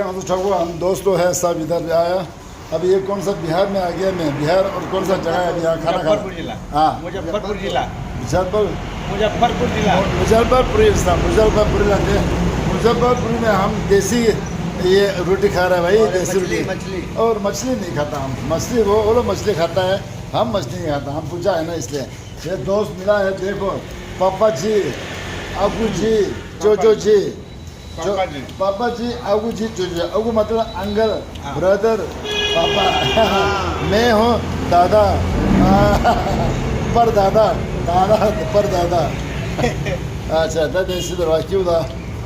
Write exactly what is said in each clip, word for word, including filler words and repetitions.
हम दोस्तों है, सब इधर भी आया। अब ये कौन सा बिहार में आ गया मैं, बिहार और कौन सा जगह है यहाँ खाना खाना? मुजफ्फरपुर जिला। हाँ। मुजफ्फरपुर जिला। मुजफ्फर मुजफ्फरपुर जिला। मुजफ्फरपुर था, मुजफ्फरपुर लाते। मुजफ्फरपुर में हम देसी ये रोटी खा रहे हैं भाई, और देसी मछली, रोटी। मछली। और मछली नहीं खाता हम, मछली वो, वो लोग मछली खाता है, हम मछली नहीं खाता, हम पूजा है ना इसलिए। ये दोस्त मिला है, देखो, पापा जी, अबू जी, जोजो जी, जो, पापा जी। पापा जी, अबू जी, जोजो, अबू मतलब अंकल, हाँ। ब्रदर, पापा। हाँ। मैं हूँ दादा, हाँ, परदादा, दादा, परदादा। अच्छा, दादा, इसी तरह क्यों था?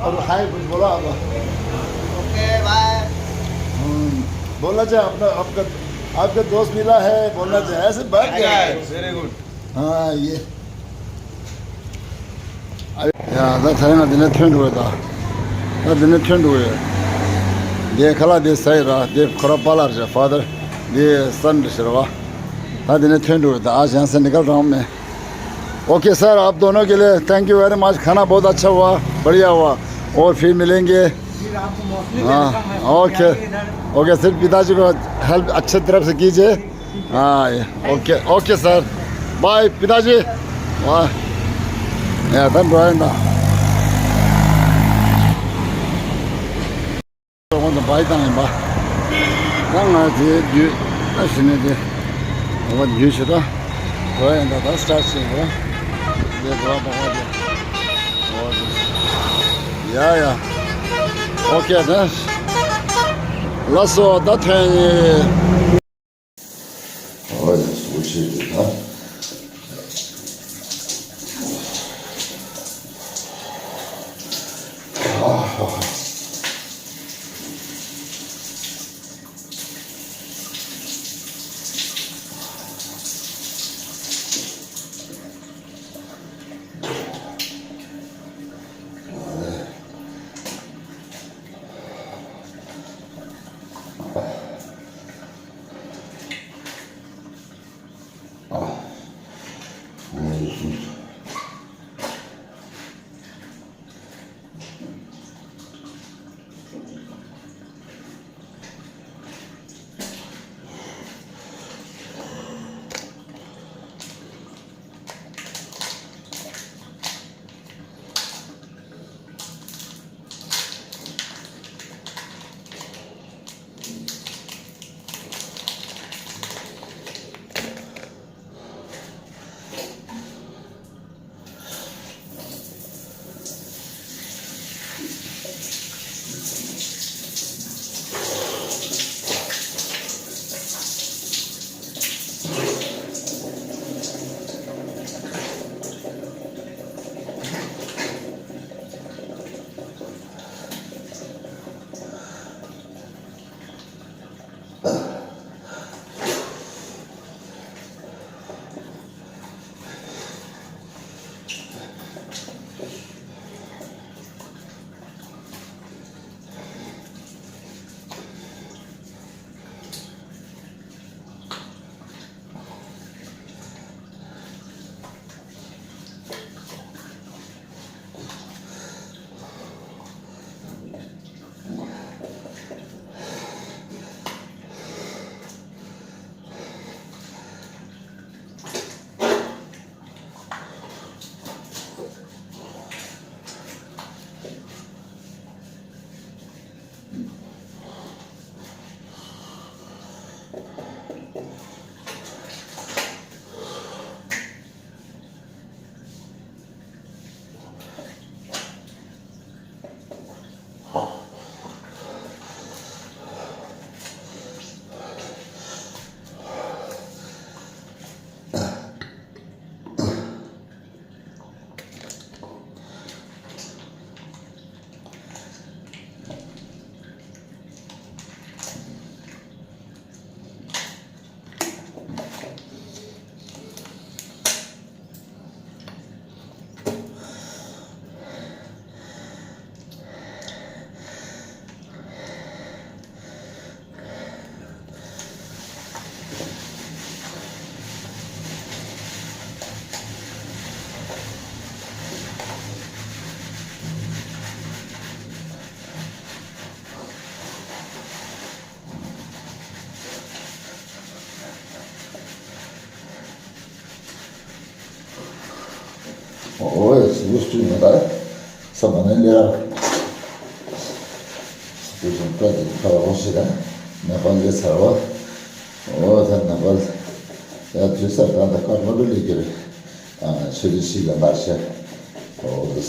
और हाय कुछ बोला आप? Okay, bye. हम्म, बोलना चाहिए अपना, आपका, आपका दोस्त मिला है, बोलना चाहिए, ऐसे बात क्या है? Very good. हाँ, ये। ཡ། ད་ཐ་ཡང་འདི་ནས་ཐོན་འགྲོ་ཡོད་ད། ད་འདི་ནས་ཐོན་འགྲོ་ཡོད། འདི་ཁ་ལག་འདི་ཟ་ཡི་ར། འདི་ཁོ་ར་པཱ་ལར་ཟེར། ཕ་དར། འདི་སན་རེད་ཟེར་བ། ད་འདི་ནས་ཐོན་འགྲོ་ཡོད་ད། आज यहाँ से निकल रहा हूँ मैं। ओके सर, आप दोनों के लिए thank you very much। खाना बहुत अच्छा हुआ, बढ़िया हुआ। और फिर मिलेंगे। फिर आपको मोस्टली हाँ, वेलकम है। ओके। आइए इधर। ओके, सिर्फ पिताजी को हेल्प अच्छे तरफ से कीजिए। हाँ, ये, ओके, ओके सर। बाय पिताजी। वाह। या, ད་འགྲོ་ཡིན་ད། ཁོང་ཚོ་བའི་བཏང་ཡིན་པ། ད་ང་དེ་བརྒྱུད་ཨ་ཞི་ནས་དེ་འོ་བརྒྱུད་ཞེ་ད། འགྲོ་ཡིན་ད། ད་སི་ཊར་ཊི་བྱེད་དགོས། དེ་འགྲོ་བ་འགྲོ་བ་དེ། འོ་དེ། ཡ་ཡ། ཨོ་ཁེ་ད། ལགས་སོ། ད་ཐོན་ཡིན། ཨོ་ཡ། སུ་ཆེ་གི་ད། ཨ་ཧ་ཧ། ཡོད་པ། ས་མ་ནས་ལས་ར། དེ་བཞིན་པྲ་དེ་ཁ་རོག་ཞིག་ལ་ནེ་པཱལ་ལས་ཚར་བ། འོ་ད་ནེ་པཱལ་ཡ་དུས་ས་ད་ད་ཀར་མ་འགྲོ་ལས་ཀྱི་རེད། ཆུ་ཚོད་ཞིག་ལ་མར་ཤ། འོ་དེ།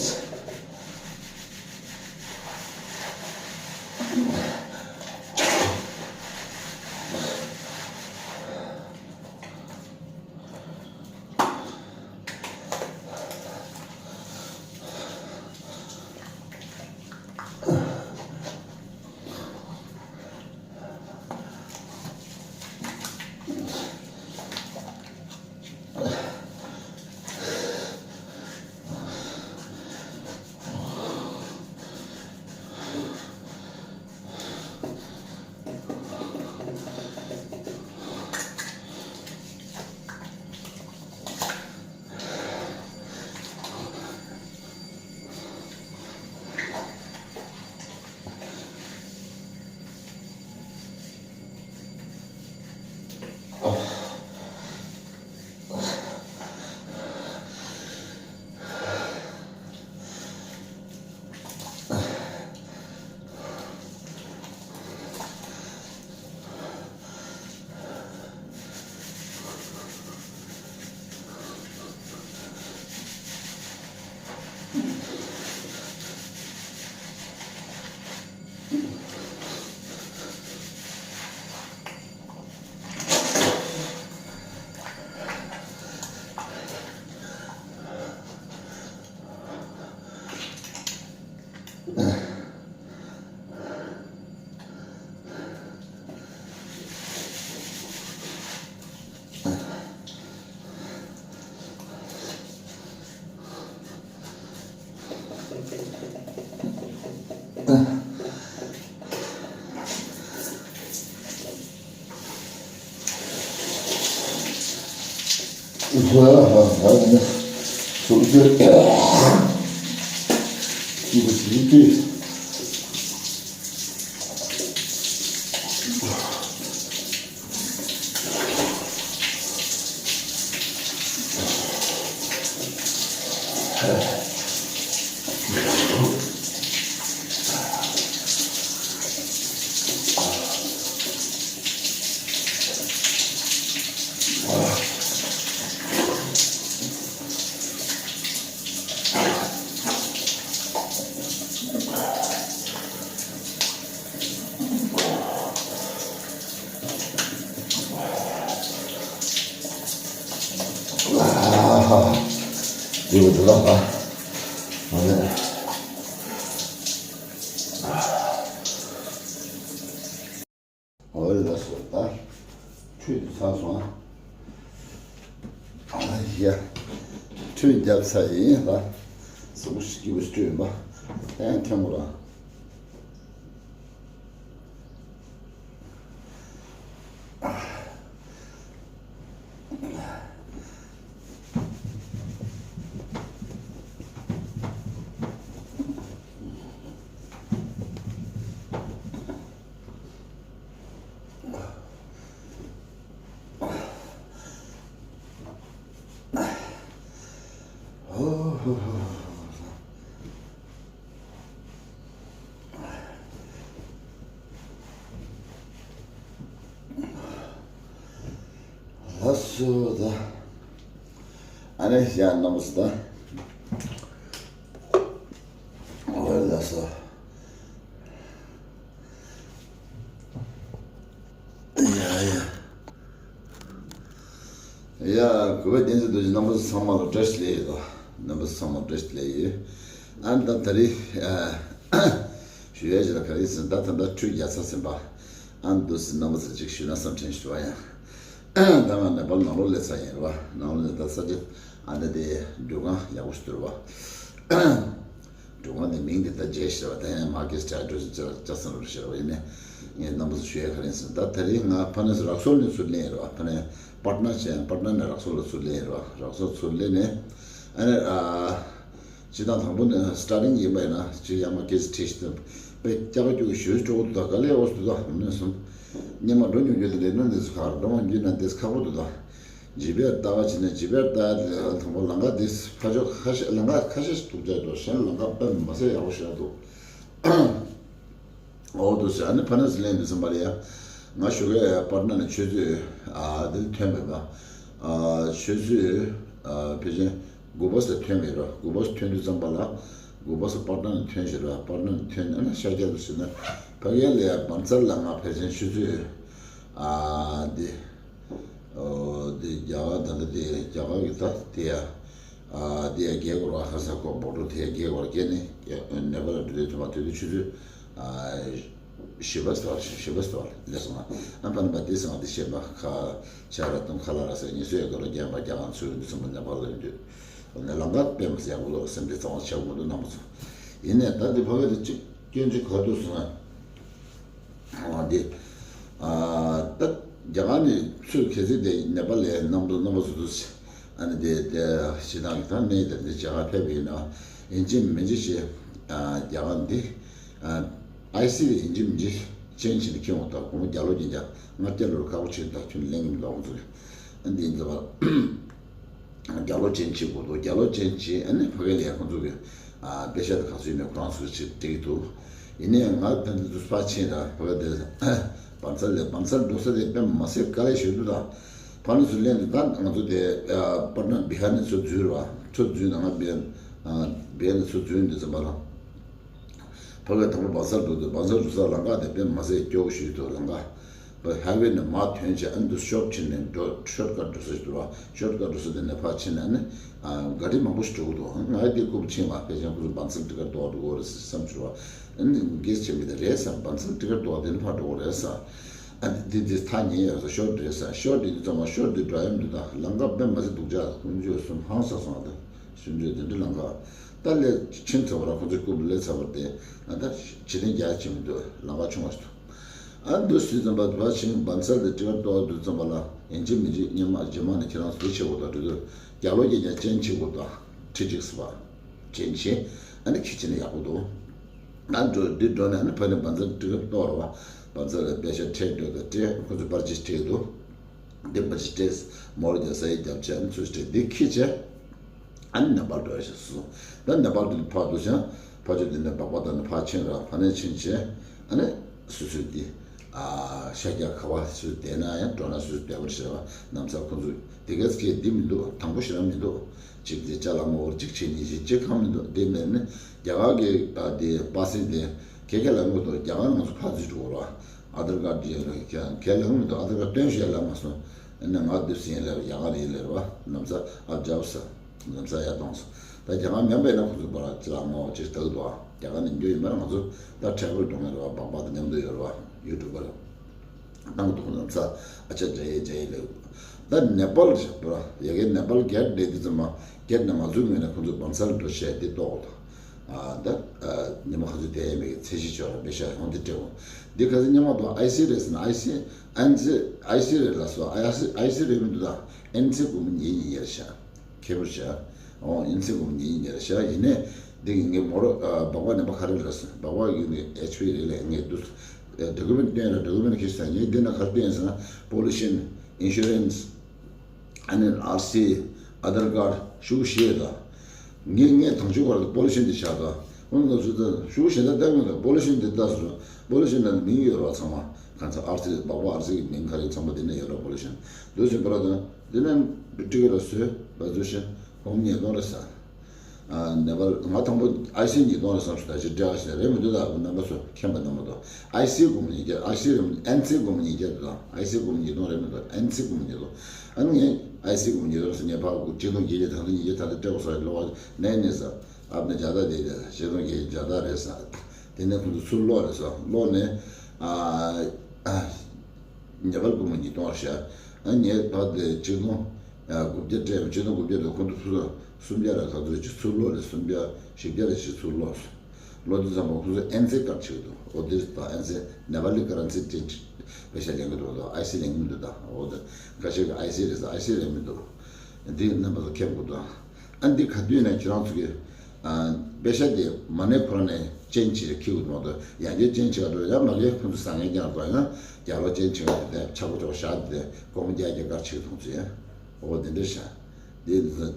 འོ་ལགས་སོ། ད་ཁྲུས་དེ་ཚར་སོང་ཨ། ཡ། ཁྲུས་བརྒྱབ་ཚར་ཡིན་ལ། གཟུགས་པོ་སྐྱིད་པོ་ཞིག་ཡིན་པ། ཨེ་ཐལ་མོ་རང་། ལགས་སོ་ད། ཨ་ནི་ཡ་རྣམ་པ་ཚོ་ད། འོ་ལགས་སོ། ཡ་ཡ། ཡ། གུས་པ་བསྟན་འཛིན་རྡོ་རྗེ། རྣམ་པ་ཚོ་ཚང་མ་ལ་བཀྲ་ཤིས་བདེ་ལེགས་ཡོད་དོ། རྣམ་པ་ཚོ་ཚང་མ་བཀྲ་ཤིས་བདེ་ལེགས་ཡོད། ཨ་ནི་ད་ད་རེས་ཞུ་ཡ་ཞིག་ལ་ག་རེ་ཟེར་ན། ད་ད་ལྟ་ཁྲུས་བརྒྱབ་ཚར་ཟིན་པ། ཨ་ནི་འདུག་སེ་རྣམ་པ་ཚོ་ཅིག་ཞུས་ན་བསམ་དྲན་ཞུ་བ་ཡང་། ད་ང་ནེ་པཱལ་ནང་ལོགས་སླེབས་ཚར་ཡིན་རེད་བ། ནང་ལོགས་ནས་ད་ས་ཆ་ཨ་འདྲ་དེ་འགྲུལ་ཁང་ཡག་པོ་ཞིག་འདུག་རེད་བ། འགྲུལ་ཁང་དེ་མིང་དེ་ད་བརྗེད་ཤག་རེད་བ། ད་ཡང་མར་ཀེ་སི་ཊི་ཡར་འགྲོ་ཅག་ཅག་ཚང་རུ་ཤག་རེད་བ། ཡིན་ནའི་ངས་རྣམ་པ་ཚོ་ཞུ་ཡ་ག་རེ་ཡིན་ཟེར་ན། ད་དེ་རིང་ང་ཕ་ནས་རག་སོལ་ནས་ཚུར་སླེབས་ཡིན་རེད་བ། ཕ་ནས་པཊ་ན་བྱས། པཊ་ན་ནས་རག་སོལ་ལ་ཚུར་སླེབས་ཡིན་རེད་བ། རག་སོལ་ཚུར་སླེབས་ནས་ཨ་ནི་ཨ། སྤྱིར་བཏང་དང་པོ་ནས་སི་ཊར་ཊིང་ཡིན་པ་ཡིན་ན་ཅིག་ཡར་མར་ཀེ་སི་ཊི་ཁྲིད་བྱས་ཏེ་དཔེ་སྐྱག་པ་སྐྱུག་གི་ཞོ་སྤྲོ་པོ་འདུག་ད། དཀའ་ལས་འོ་འདུག་ད། ནས་སོང་། སྙེ་མ་འགྲོ་མྱོང་རྒྱུ་དེ་ལས་ནོར་འདི་ཚོ་ཁག་རེད། འགྲོ་མ་མྱོང་རྒྱུ་ན་འདི་ཚོ་ཁག་པོ་འདུག་ད། ཇི་བེར་ལྟ་བ་བྱས་ནས་ཇི་བེར་ལྟ་ཡ་དེ་དང་པོ་ལམ་ཁ་དེ་ཕར་ཕྱོགས་ཁ་ཤས་ལམ་ཁ་ཁ་ཤས་ཤིག་འདུག་ཅག་འདུག་གཞན་ལམ་ཁ་དཔེ་མ་སྲིད་ཡག་པོ་ཞིག་འདུག་འོ་འདུག་ཟེར། ཨ་ནི་ཕ་ནས་སུ་ལེན་དུས་ཙམ་པ་ལ་ཡ། ང་ཞོགས་ཀས་པར་ན་ནས་ཆུ་ཚོད་ཨ་དེ་ཐོན་པས་པ། ཨ་ཆུ་ཚོད་ཨ་ཕལ་ཆེར་དགུ་པ་ཙམ་ཐོན་པས་རོ། དགུ་པ་ཐོན་དུས་ཙམ་པ་ལ། དགུ་པ་ཙམ་པར་ན་ནས་ཐོན་ཞེས་རོ། པར་ན་ནས་ཐོན་ནས་ཨ་ནི་ཤར་རྒྱག་ཏུ་ཕྱིན་ན། ཕ་གི་ལ་ཡ་བང་ཚལ་ལ་ང་ཕལ་ཆེར་ཆུ་ཚོད་ཨ་དེ། ཨོ་དེ་རྒྱ་གར་ད་ལྟ་དེ་རྒྱ་གར་གི་ད་དེ་ཡ། ཨ་དེ་ཡ་རྒྱལ་བ་ཧ་ས་ཁོ་བོ་ཏོ་དེ་ཡ་རྒྱལ་བ་རྒྱལ་ནས་ནེ་པ་ལ་འགྲོ་དུས་ཐོག་མ་དེ་དུས་ཆུ་ཚོད་ཨ་བཞི་པ་ཙམ་བཞི་པ་ཙམ་ལས་སོང་ང་། ཨ་ཕ་ནི་པ་དེ་སོང་ང་དེ་བཤད་པ་ཁ་ཆ་ར་དང་ཁ་ལ་ར་ས་ཉི་སོ་ཡ་ག་ལ་རྒྱ་མ་རྒྱ་གང་ཚུར་འདི་ཚང་མ་ནེ་པ་ལ་འདུས་ནས་ལམ་ཁ་དཔེ་མ་སྲིད་ཡག་པོ་ལོ་སེམས་ཅན་གཙང་བ་ཆགས་མི་འདུག་རྣམ་པ་ཚོ། ཡིན་ནས་ད་དེ་ཕ་གི་དེ་གཅིག་སྐྱོན་གཅིག་ག་འདུག་སོང་ང་། འོ་འདི། ཨ་ད་རྒྱ་གར་ནས་ཚུར་གལ་སྲིད་དེ་ནེ་པ་ལའི་གནམ་གྲུ་རྣམ་པ་ཚོ་དུ། ཨ་ནི་དེ་དེ་ཞེ་སྡང་གི་ཐང་གནས་དེ་འདི་རྒྱ་གར་ཕེབས་པ་ཡིན་ན། ཡིན་གཅིག་མིན་གཅིག་ཞེས། ཨ་རྒྱ་གར་འདི། ཨ་ཨའི་སི་ཡིན་གཅིག་མིན་གཅིག་ཅན་བྱས་ནས་ཁྱེར་འོང་དང་། དགོང་མོ་རྒྱ་ལོ་ཉིས་བརྒྱ་ལྔ་བརྒྱ་ལོར་ཁག་པོ་བྱེད་དང་ཁྱོད་གླེང་གི་མི་འདུག་ཁོང་ཚོ་གི། ཨ་འདི་ཡིན་ཙམ་པ། རྒྱ་ལོ་ཅན་བྱེད་དགོས་འདུག་རྒྱ་ལོ་ཅན་བྱེད། ཨ་ནི་ཕ་གི་ལ་ཡ་ཁོང་ཚོ་གི་ཨ་པེ་ཤ་དེ་ག་ཚོད་ཡིན་ནའི་ཁོ་རང་ཚོ་ཅིག་སྤྲད་ཀྱི་འདུག་ཡིན་ནའི་ང་ད་འདི་ཚོ་ཕར་ཕྱིན་ར་ཕ་གི་དེ་བང་ཚལ་ལས་བང་ཚལ་འགྲོ་ས་དེ་དཔེ་མ་སྲིད་དཀའ་ལས་ཞེ་པོ་འདུག་ད་ཕ་ནི་ཚོ་ལེན་དུ་ད་ང་ཚོ་དེ་པར་ན་བི་ཧར་ནས་ཚུར་འཛུལ་ར་ཚུར་འཛུལ་ན་ང་བི་ཧར་བི་ཧར་ནས་ཚུར་འཛུལ་འདི་ཙམ་པ་ར། ཕ་གི་དང་པོ་བང་ཚལ་འགྲོ་དུས་བང་ཚལ་འགྲོ་ས་ལམ་ཁ་དེ་དཔེ་མ་སྲིད་སྐྱོ་བོ་ཞིག་འདུག་ལམ་ཁ། ཧའི་ཝེ་ནས་མར་ཐོན་བྱས་ཨ་ནི་ཤོར་ཕྱིན་ནས་འགྲོ་ཤོར་ཀ་འགྲོ་ས་ཞིག་འདུག་བ། ཤོར་ཀ་འགྲོ་ས་དེ་ནས་ཕར་ཕྱིན་ནས་ཨ་ནི་ཨ་ག་རི་མང་པོ་ཞིག་འགྲོ་གི་འདུག་ང་དེ་རྐུབ་ཕྱིན་བ་ཕལ་ཆེར་ཁོ་ཚོ་བང་ཚལ་ཊི་ཀེ་ཊི་ཏོག་འགྲོ་གི་རེད་བསམ་བྱུང་བ། ཨ་ནི་གེ་སི་བྱེད་མི་དེ་རེད་ས་བང་ཚལ་ཊི་ཀེ་ཊི་ཏོག་དེ་ནི་ཕར་འགྲོ་གི་རེད་ས། ཨ་ནི་དེ་དེ་ཐག་ཉེ་ཡོད་ས་ཤོར་རེད་ས་ཤོར་དེ་དུས་ཙམ་པ་ཤོར་དེ་འགྲོ་ཡ་མི་འདུག་ད་ལམ་ཁ་དཔེ་མ་སྲིད་སྡུག་ཅག་ཀུན་སྤྱོད་གསུམ་ཧང་སང་སོང་ད། ཞིབ་འཇུག་དེ་འདྲ་ལམ་ཁ། ད་ལས་ཕྱིན་ཚར་བ་ར་ཁོ་ཚོའི་རྐུབ་ལས་ཚར་བ་དེ་ང་ད་ཇེ་བརྟན་རྒྱ་ཆེ་མི་འདུག་ལམ་ཁ་ཆུང་བ་ཞིག་འདུག་ཨ་འདུག་སྲིད་ཙམ་པ་བ་ཕྱིན་བང་ཚལ་དེ་ཊི་ཀེ་ཊི་ཏོག་འདུག་ཙམ་པ་ལ་ཡིན་གཅིག་མིན་གཅིག་སྙེ་མ་རྗེས་མ་ནས་ཁྱེད་རང་ཚོ་བྱེད་དགོས་དང་འགྲོ་དུས་རྒྱ་ལོ་རྒྱ་རྒྱ་ཅན་བྱེད་དགོས་དང་ཁྲི་གཅིག་སྲིད་པ་ཅན་བྱེད། ཨ་ནི་ཁྱི་ཆེ་ནས་ཡག་པོ་འདུག་ཨ་འགྲོ་འདི་འགྲོ་ནས་ཨ་ནི་ཕ་ནས་བང་ཚལ་ཊི་ཀེ་ཊི་ཏོག་ར་བ་བང་ཚལ་ལ་པེ་ཤ་ཁྲལ་འགྲོ་དང་སྤྲད་ཁོ་ཚོས་པར་ཅིག་སྤྲད་འདུག་འདི་པ་ཅི་སྤྲད། མོ་ར་རྒྱ་ས་ཡི་རྒྱབ་ཆ་ཨ་ནི་ཚུར་སྤྲད་འདི་ཁྱི་ཆེ། ཨ་ནི་ནེ་པཱལ་འགྲོ་ཡ་ཞིག་སོང་། ད་ནེ་པཱལ་དུ་ཕར་འདུག་ཅང་ཕར་ཕྱོགས་འདི་ནས་སྦག་སྦག་དང་ནི་ཕར་ཕྱིན་ར་ཕ་ནས་ཕྱིན་བྱས། ཨ་ནི་སུ་སུ་འདི་ཨ་ཤ་རྒྱག་ཁ་བ་སུ་བསྡད་ན་ཡང་འགྲོ་ན་སུ་སུ་བསྡད་པར་བྱས་པ་ནམ་ས་ཁོ་ཚོ་དེ་ག་ཚོད་འདི་མི་འདུག་དང་པོ་ཞེ་དྲག་མི་འདུག་གཅིག་འདི་ཅ་ལག་མོ་བར་གཅིག་བྱས་གཉིས་བྱས་གཅིག་གང་མི་འདུག་དེ་མེད་ནི་རྒྱ་གར་གྱི་ཨ་དེ་པ་སེ་དེ་ཁྱེད་ཁྱེད་ལ་དངོས་ཐོག་རྒྱ་གར་ང་ཚོ་ཕར་འཛུལ་འགྲོ་གི་ར། ཨ་དར་ཀར་ཌི་ཡོད་རེད། ཁྱེད་ལ་མི་འདུག་ཨ་དར་ཀར་སྟོན་ཤེས་ལ་མ་སོང་། ཨ་ནི་ང་འདི་སེང་ལེ་རྒྱ་གར་ཡིན་ལེ་རེད་བ། ནམ་ས་ཨ་ཇབ་ས་ནམ་ས་ཡ་གཏོང་ས། ད་རྒྱ་གར་མིན་པས་ན་ཁོ་ཚོ་བར་ཅི་ལ་ངོ་ཅི་ལྟ་གི་འདུག་ཨ་རྒྱ་གར་ནས་འགྱོ་ཡིན་པ་ང་ཚོ་ད་ཁྲལ་པོ་གཏོང་ངེ་རེད་བ། སྦག་སྦག་དང་མཉམ་དུ་ཡོད་རེད་བ། ཡུ་ཊུབ་པར་བཏང་གི་འདུག་ནམ་ས་ཨ་ཅག་འདྲ་ཡེ་འདྲ་ཡེ་ལེ། ད་ནེ་པཱལ་ཞིག་བར་ཡ་གི་ནེ་པཱལ་གེ་ཊི་འདྲ་དེ་ཚོ་མ་གེ་ཊི་ནས་མ་འཛུལ་ངེས་ན་ཁོ་ཚོ་བང་སལ་འགྲོ་བྱས་དེ་གཏོགས་དང་། ཨ་ད་ཨ་ཉི་མ་ཁ་ཚུད་དེ་ཡས་མེད་ཀྱི་ཚེ་ཤི་ཆོག་ར་པེ་ཤ་ཧོང་དེ་སྤྲད་འོང་། འདི་ཁ་ཚུད་སྙན་མ་དང་ཨའི་སི་རེད་ཟེར་ན་ཨའི་སི་ཨན་ཚི་ཨའི་སི་རེད་ལ་སོ། ཨའི་སི་ཨའི་སི་རེད་མི་འདུག་ད་ཨན་ཚི་དགོས་མི་ཉེ་ཉེ་ཡར་ཤ་ཁེ་པར་ཤ། ཨོ་ཨན་ཚི་དགོས་མི་ཉེ་ཉེ་ཡར་ཤ་ཡིན་ནས་འདི་གི་ངའི་མོ་རོ་ཨ་སྦག་སྦག་ནས་པ་ཁ་རེ་ལ་སོ་སྦག་སྦག་ཡོད་ནས་ཨེཆ་པི་རེད་ལས་ངས་འདུག་ཌོ་ཀུ་མེན་ཊི་སྟོན་ར་ཌོ་ཀུ་མེན་ཊི་ཁྱེར་ས་ངས་འདི་ན་ག་རེ་སྟོན་ཟེར་ན་པོ་ལུ་ཤན་ཨིན་ཤུ་རན་སི། ཨ་ནི་ཨར་སི་ཨ་དར་ཀར་ཤུགས་ཤེས་ད། ངས་ངས་དང་ཆུ་བར་དུ་པོ་ལི་ཤན་འདི་བཞག་ད། ཁོང་ཚོ་ཚོ་ད་ཤུགས་ཤེས་ད་ལྟ་ངས་ད་པོ་ལི་ཤན་འདི་ལྟ་སོང་། པོ་ལི་ཤན་ད་མིང་ཡོད་ར་ཚང་མ་གང་ཚ་ཨར་སི་སྦག་སྦག་ཨར་སི་གི་མིང་ག་རེ་ཚང་མ་འདི་ནས་ཡོད་ར་པོ་ལི་ཤན་འདི་བཞིན་པ་ར་ད་འདི་ནས་སྤྲི་གི་ར་བཟོས་བ་བཟོ་ཤན་ཧོམ་ཉེས་དོན་ར་ས། ནེ་པཱལ་ང་དང་པོ་ཨའི་སི་ཉིས་སྟོང་རེ་བསམ་སོང་། ད་ཅི་འདྲ་ཞིག་རེད་མི་འདུག་ད་རྣམ་པ་ཚོ་མཁྱེན་པ་རྣམ་པ་དང་ཨའི་སི་དགོས་མི་ཉིས་བརྒྱ། ཨའི་སི་རེད་མི་ཨན་སི་དགོས་མི་ཉིས་བརྒྱ་འདུག་ད་ཨའི་སི་དགོས་མི་ཉིས་སྟོང་རེད་མི་འདུག་ཨན་སི་དགོས་མི་ཉིས་སྟོང་། ཨ་ནི་ངས་ཨའི་སི་དགོས་མི་ཉིས་སྟོང་ཟེར་ངས་ཕར་གཅིག་སྟོང་བརྒྱད་བརྒྱ་ད་ལྟ་ཉིས་བརྒྱ་ད་ལྟ་སྤྲད་དགོས་ས་རེད་ལོ་བ་ནས་ནས་ཟ་ཨ་ནི་བརྒྱ་ད་དེ་རེད་ད་གཅིག་སྟོང་བརྒྱད་བརྒྱ་ད་རེད་ཟ། དེ་ནས་ཁོང་ཚོ་ཚུར་ལོག་རེད་ཟ་ལོག་ནས་ཨ། ཉེ་བར་སྒོར་མོ་ཉིས་སྟོང་བར་བཞག་ཨ་ངས་ད་དེ་ཆིག་སྟོང་དགུ་བརྒྱ་སྤྲད་ཡོང་། ཆིག་སྟོང་དགུ་བརྒྱ་དང་ཁོང་ཚོ་ཚུར་སུམ་བརྒྱ་ར་ག་ཚོད་ཅིག་ཚུར་ལོག་རེད། སུམ་བརྒྱ་བཞི་བརྒྱ་ར་ཞིག་ཚུར་ལོག་སོང་། ལོ་དེ་ཙམ་པ་ཁོང་ཚོ་ཨན་ཚེ་ཀར་ཆིག་འདུག་འོ་དེ་ད་ཨན་ཚེ་ནེ་པ་ལི་ཀ་རན་སི་ཅན་ཅིག་པེ་ཤ་ལེན་གི་འདུག་ད་ཨའི་སི་ལེན་གི་མི་འདུག་ད་འོ་ད་ཁ་ཤས་ཀྱི་ཨའི་སི་རེད་ཟེར་ཨའི་སི་ལེན་མི་འདུག་འདི་རྣམ་པ་ཚོ་མཁྱེན་དགོས་འདུག་ཨ་འདི་ག་དུས་ནས་ཁྱེད་རང་ཚོ་གི་ཨ་པེ་ཤ་དེ་མ་ཎི་ཁོ་རང་ནས་ཅན་ཅིག་རེ་ཁྱེར་དགོས་མ་གཏོགས་ཡང་བསྐྱར་ཅན་ཅིག་ག་འགྲོ་ཡང་མ་གིའི་ཁོང་ཚོ་བཟང་ངན་རྐྱང་དགོས་ཡང་རྒྱ་ལོ་ཅན་ཅིག་ག་དེ་ཆག་པོ་ཆག་པོ་བཞག་དེ་སྒོར་མོ་བརྒྱ་བརྒྱ་གར་ཆིག་ཐོང་ཚུལ་ཡང་ འོ་དེ་འདྲ་བྱ། དེ་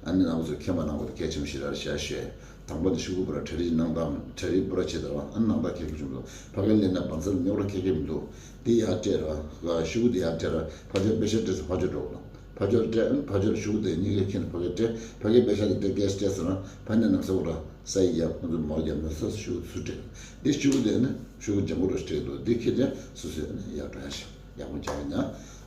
ཨ་ནི་རྣམ་པ་ཚོ་མཁྱེན་པ་གནང་དགོས་དེ་གལ་ཆེན་པོ་ཞིག་རེད་ཤག་ཤོད། དང་པོ་ནི་ཤོག་གུ་པུ་ར་གྲ་སྒྲིག་གནང་སྟངས་གྲ་སྒྲིག་པུ་ར་བྱེད་དང་ཨ་ནི་གནང་སྟངས་གལ་ཆེན་པོ་ཕ་གིར་སླེབས་ན་བང་སར་རྙོག་དྲ་ཁྱད་ཁྱད་མི་འདུག་དེ་ཡར་སྤྲད་ར། ཤོག་གུ་དེ་ཡར་སྤྲད་ར། ཕར་ཕྱོགས་པེ་ཤག་སྤྲད་ས་ཕར་ཕྱོགས་འགྲོ་དང་། ཕར་ཕྱོགས་སྤྲད་ཨ་ནི་ཕར་ཕྱོགས་ཤོག་གུ་དེ་གཉིས་ཀའི་ཁྱེར་ནས་ཕ་གིར་སྤྲད། ཕ་གིར་པེ་ཤག་དེ་སྤྲད་སྐད་སྤྲད་སོང་ན་ཕ་ནས་གནམ་ས་འོག་ར་ས་ཡི་ཡར་ཁོང་ཚོ་མར་རྒྱབ་ན་ས་ཤོག་གུ་ཚུར་སྤྲད། དེ་ཤོག་གུ་དེ་ནི་ཤོག་གུ་ལྗང་གུ་རུ་སྤྲད་འདུག་དེ་ཁྱེར་ནས་སོ་སོས་ཨ་ནི་ཡར་འགྲོ་ཡ་ཤོག་ཡག་པོ་རྒྱག་ཡིན་ན།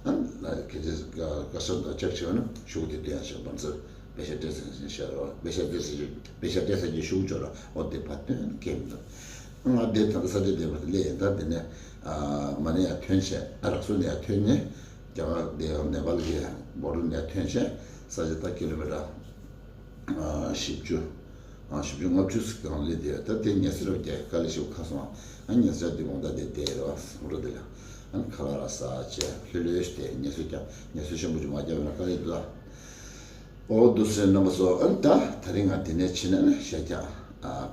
ཨ་ལ་ཁྱེད་ཚོས་བཀའ་བཀའ་ཤག་དང་ལྕགས་ཆེ་བ་ན་ཤོག་དེ་སྟོན་ཡ་ཤོག་བང་སར་པེ་ཤག་སྤྲད་ཟེར་ནས་བཤད་རོགས། པེ་ཤག་སྤྲད་ཟེར་གྱི་པེ་ཤག་སྤྲད་ཟེར་གྱི་ཤོག་ཅོག་ལ་འོ་དེ་ཕར་སྟོན་སྐད་མི་འདུག་ང་དེ་ད་ལྟ་ས་ཆ་དེ་བར་དུ་སླེབས་ཡིན། ད་དེ་ནས་མ་ནས་ཡར་ཐོན་བྱས་ཨ་རག་སོ་ནས་ཡར་ཐོན་ནས་རྒྱ་གར་དེ་ཡང་ནེ་པཱལ་གྱི་སྦོ་ཌར་ནས་ཡར་ཐོན་བྱས་ས་ཆ་ད་ཀི་ལོ་མི་ཊར། བཞི་བཅུ། བཞི་བཅུ་ལྔ་བཅུ་ཙམ་སྒང་སླེབས་དེ་ད་དེ་ངལ་གསོ་རབ་རྒྱག་དཀའ་ལས་ཞིག་ཁ་སོང་། ཨ་ངལ་གསོ་དེ་མོ་ད་དེ་བསྡད་རེད་བ་ཧུ་རུ་དེ་ལ། ཨ་ཁ་ལག་ར་ཟ་བྱས་ལྷོད་ལྷོད་ཞིག་བསྡད་ངལ་གསོ་རྒྱག་ངལ་གསོ་ཆེན་པོ་ཅིག་མ་བརྒྱབ་ན་དཀའ་ལས་འདུག་ད། ཨོ་འདུག་སེ་རྣམ་པ་ཚོ་ཨ་ད་ད་རིང་ང་དེ་ནས་ཕྱིན་ནས་ཤར་རྒྱག་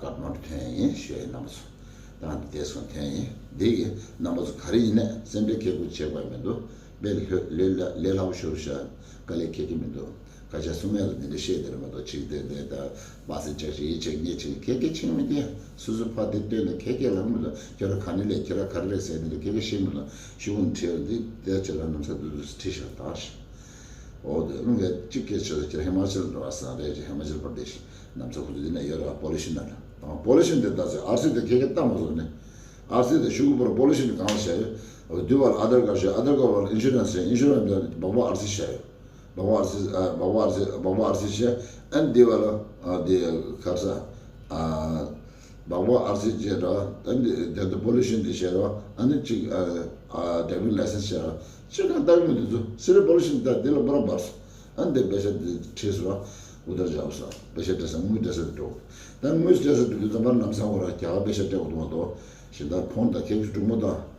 ཀ་ཐ་མན་ཌུ་ཐོན་ཡིན་ཞུ་ཡ་ཡིན་རྣམ་པ་ཚོ། ད་ང་འདི་བསྡད་སོང་ཐོན་ཡིན་འདི་གི་རྣམ་པ་ཚོ་ག་རེ་ཡིན་ནས་སེམས་ཁྲལ་ཁྱེད་ཀུན་བྱེད་དགོས་མི་འདུག་དཔེ་ལྷོད་ལས་ལས་སླ་པོ་ཤོར་ཤག་དཀའ་ལས་ཁྱད་ཀྱི་མི་འདུག་སྐད་ཆ་གསུང་ཡ་ལ་འདི་འདྲ་བཤད་དེ་རེད་མ་གཏོགས་ཅིག་དེ་དེ་ད་སྦ་སེ་ཅག་ཅིག་ཡིད་ཆེས་ཉེས་ཆེས་ཁྱད་ཀྱི་ཆེ་མི་འདུག་སོ་སོ་ཕ་དེ་སྟོན་ནས་ཁྱད་ཀྱི་ལངས་མི་འདུག་ཁྱོད་ར་ག་ནས་ལས་ཁྱོད་ར་ག་རེ་རེད་ཟེར་ནས་ཁྱད་ཀྱི་ཤེས་མི་འདུག་ཤུ་བོ་ནས་ཁྲིད་འདི་དེ་ཅི་ལ་ནམ་ས་དུ་དུ་ཁྲིད་ཤག་ད་ཤག་འོ་དེ་ལུང་ག་གཅིག་སྐད་ཆ་ཟེར་ཁྱེད་ཧི་མ་ཅལ་འགྲོ་བ་སང་རེད་ཅེས་ཧི་མ་ཅལ་པར་དེ་ཤི་ནམ་ས་ཁོ་ཚོ་འདི་ན་ཡོད་ར་པོ་ལི་ཤི་ན་ར་པོ་ལི་ཤི་འདི་ད་ཟེར་ཨར་སི་དེ་ཁྱད་ཀྱི་ལྟ་མ་བཟོ་ནས་ཨར་སི་དེ་ཤུ་གུ་པར་པོ་ལི་ཤི་ནི་གང་ལ་བྱ་ཡོད། འོ་དུ་བ་ལ་ཨ་དར་ཀར་བྱ་ཨ་དར་ཀར་བ་ལ་ཨིན་ཤུ་རན་སི་བྱ་ཨིན་ཤུ་རན་སི་བ་བ་ཨར་སི་བྱ་ཡོད། བ་བ་ཨར་སི་ཨ་བ་བ་ཨར་སི་བ་བ་ཨར་སི་བྱ་ཨན་དེ་བ་ལ་ཨ་དེ་གར་ས་ཨ། བག་བག་ཨར་སི་བྱས་ར། ཨ་ནི་དེ་ཚོ་པོ་ལུ་ཤན་དེ་བྱས་ར། ཨ་ནི་གཅིག་ཨ་ཨ་ཌ་རའི་ཝིང་ལའི་སེན་སི་བྱས་ར། ཅི་གང་ལྟ་གི་མི་འདུག་ཚོ་སི་རི་པོ་ལུ་ཤན་ད་དེ་ལ་པོ་ར་འབར་སོང་། ཨ་ནི་དེ་པེ་ཤ་དེ་ཁྲིད་སོང་ར། འུ་དར་བྱས་སོང་པེ་ཤ་སྤྲད་སོང་དངུལ་སྤྲད་ས་དེ་འགྲོ། ད་དངུལ་སྤྲད་ས་དེ་དུས་ཙམ་པར་ལམ་སང་བོ་ར་རྒྱ་གར་པེ་ཤ་སྤྲད་དགོས་འདུག་མ་གཏོགས་གཞན་དག་ཕོན་དང་ཁྱེད་ཀྱི་གྲུང་མོ་དང་།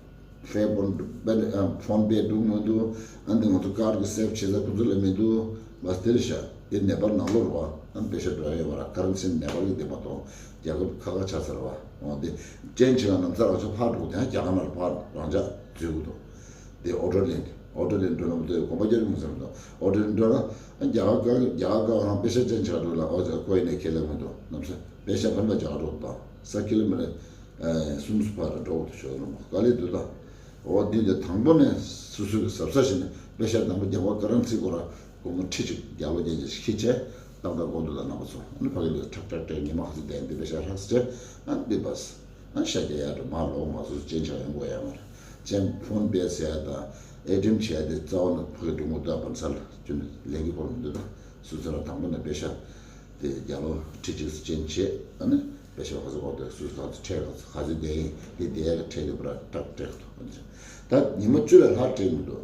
ཧྥེ་ཕོན་པེ་ཨ་ཕོན་པེ་འགྲོ་མི་འདུག་ཨ་འདི་ང་ཚོ་ཀར་གི་སེབ་བྱེད་ས་ཁོ་ཚོ་ལ་མི་འདུག་བ་སྟེར་ཤ་དེ་ནེ་པར་ནང་ལོགས་རེད་བ། ཨ་པེ་ཤ་འགྲོ་ཡ་ཡོད་མ་ར་ཀ་རན་སི་ནེ་པར་གི་དེ་མ་གཏོགས་རྒྱལ་ཁབ་ཁ་ཁ་ཆགས་ཚར་བ། འོ་དེ་ཅན་ཆི་ལ་ནམ་ཚ་རང་ཚོ་ཕར་འགྲོ་དེ་རྒྱ་གར་ནང་ལ་ཕར་རང་ཅག་འཛུལ་གི་འདུག་དེ་ཨོ་ཊོ་ལེན་ཨོ་ཊོ་ལེན་འགྲོ་ན་མི་འདུག་གོམ་པ་རྒྱག་མི་ཚར་མི་འདུག་ཨོ་ཊོ་ལེན་འགྲོ་ན་རྒྱ་གར་རྒྱ་གར་གང་པེ་ཤ་ཅན་ཆི་ལ་འགྲོ་ལ་ཨོ་ཙེ་ཁོ་ཡི་ནས་ཁེ་ལེ་མི་འདུག་ནམ་ཚ་པེ་ཤ་ཕན་པ་རྒྱ་གར་འགྲོ་དང་ས་ཀི་ལོ་མི་ནི། གསུམ་སུ་ཕར་འགྲོ་དུ་ཤོག་རུང་དཀའ་ལས་འདུག་ད། འོ་འདི་འདི་དང་པོ་ནས་སུ་སུ་གི་ཟབ་ས་ཞིག་ནས་པེ་ཤ་དང་པོ་རྒྱ་བ་ཀ་རན་སི་སྐོར་ལ་སྒོར་མོ་ཁྲི་གཅིག་རྒྱ་ལོ་རྒྱ་ཆེ་ཤི་ཆེ་ཏག་ཏག་དགོས་འདུག་ད་རྣམ་པ་ཚོ་ཨ་ནི་ཕ་གི་ལུས་ཁྲག་ཁྲག་ཁྲག་ཉི་མ་ཁ་ཚི་བསྡད་འདི་པེ་ཤ་ཧྲག་སི་ཆེ་ཨ་འདི་བས་ཨ་ཤ་རྒྱ་ཡ་འགྲོ་མ་ལོག་མ་སུ་སུ་ཅན་ཆ་ཡོང་དགོས་ཡ་མ་རེད། ཅན་ཕོན་པེ་ཟེར་ཡ་ད་ཨེ་ཊི་ཨེམ་བྱས་ཏེ་རྩ་བ་ནས་ཕ་གི་འགྲོ་དགོས་འདུག་པ་ས་ལ་ཁྱོད་ལས་ཀྱི་སྐོར་མི་འདུག་ད་སུ་སུ་ལ་དང་པོ་ནས་པེ་ཤ། དེ་རྒྱ་ལོ་ཁྲི་གཅིག་སུ་ཅན་བྱེད་ཨ་ནི་པེ་ཤ་ཁ་ཚོ་འོག་ཏུ་སུ་ཁ་ཚོ་ཁྲལ་ཁ་ཚོ་ཁ་ཚོ་བསྡད་ཡིན་དེ་བསྡད་ཡ་གི་ཁྲལ་གི་པུ་ར་ཏག་སྤྲད་ཐུབ་པ་ནི་ད་ཉི་མ་བཅུ་ལས་ལྷག་སྤྲད་མི་འདུག་